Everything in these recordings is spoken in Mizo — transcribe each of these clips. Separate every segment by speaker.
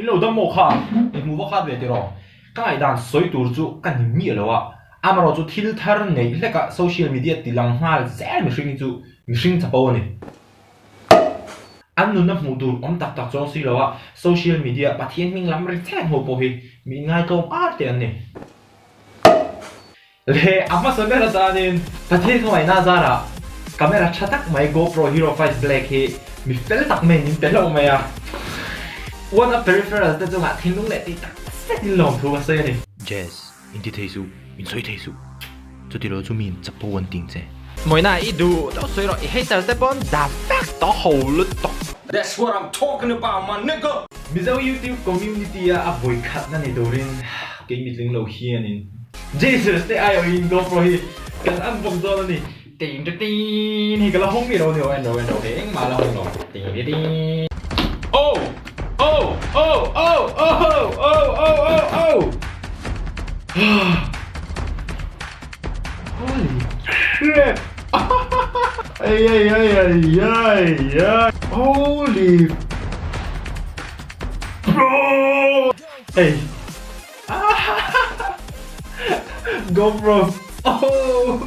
Speaker 1: In lo dam maw kha? In hmu vak khat ve tiraw? Ka ngaihdan sawi tur chu ka ni miah lo a, amarawh chu thil thar neih hlekah social media ti lang nghal zel mihring hi chu mihring chapo a ni. An nunna hmuh tur awm tak tak chuang si lo a, social media Pathian hming lam ri chhet ho pawh hi mi inngaitawm ar te an ni. Leh a hmasa ber atanin Pathian khawngaihna zarah camera tha tak mai GoPro Hero 5 Black hi mi fel tak maiin min pe hlauh mai a. One up peripherals te chungah thinlung leh tih tak zetin lawmthu ka sawi a ni.
Speaker 2: Jazz, in ti thei suh, in sawi thei suh. Chuti lo chu mi in chapo an ting che.
Speaker 1: Mawina i duh deuh sawi rawh, i hater te pawn dah vek tawh ho lutuk.
Speaker 3: That's what I'm talking about my nigga!
Speaker 1: Mizo YouTube community a a vawikhatna ni turin kei mitling lo hianin Jesus te aiawhin GoPro hi kan unbox dawn a ni. Ting te tin hei ka la hawng mi lo ni aw en lo en lo hei engmah la hawng lo ting te tin Oh! Oh! Oh! Oh! Oh! Oh! Oh! Oh! Oh! Holy crap! Ai ai ai ai ai ai Holy Bro! Hey! GoPro! Oh!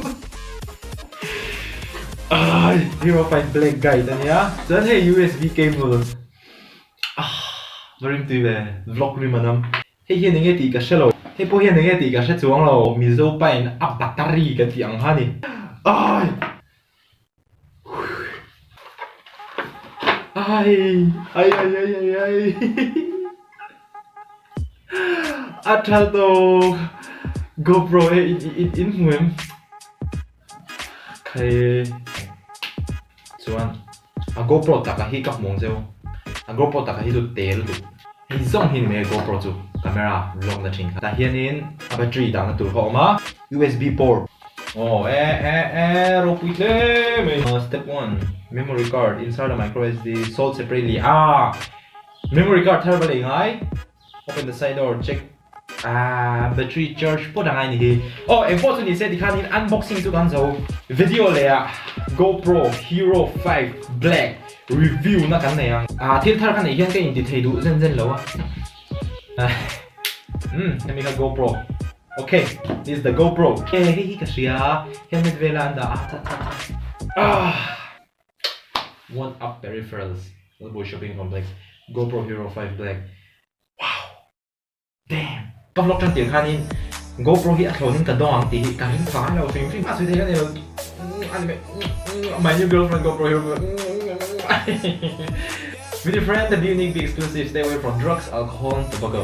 Speaker 1: Ai! Hero 5 Black Guide a nia. Chuan hei USB cable. Ah! Va rim tui ve. Vlog rim an awm. Hei hian enge tih ka hre lo. Hei pawh hian enge tih ka hre chuang lo. Mizo pain a battery kan tih ang kha a ni. Ai! Ai! Ai ai ai ai ai! A tha tawk! GoPro e in in in hmu em? Khai chuan a GoPro taka hi ka hmu ang cheu. A GoPro taka hi chu te lutuk. Hei zawng hi ni mai a GoPro chu camera vlog na thin kha. Tah hianin a battery dahna tur kha a awm a, USB port. Aw e e e ropui hle mai. Step one, memory card insert a micro SD sold separately ah memory card thar va lei ngai. Open the side door check ah battery charge pawt a ngai ni hi. Aw engpawh chu ni se tikhanin unboxing chu kan zo video leh ah GoPro Hero 5 Black review na kan nei ang. Ah thil thar ka neih hian ka inti thei duh zen zen lo a. Umm hemi kha GoPro ok this is the GoPro. E hei hi ka hria helmet vela an dah a tha tha tha ah. One up peripherals Lalbawi shopping complex GoPro Hero 5 Black wow damn ka vlog tan tir khanin GoPro hi a thlawnin ka dawng ang tih hi ka ring tha ngai lo hrim hrim a sawi thei ka ni lo my new girlfriend GoPro Hero With your friend the be unique be exclusive stay away from drugs alcohol and tobacco.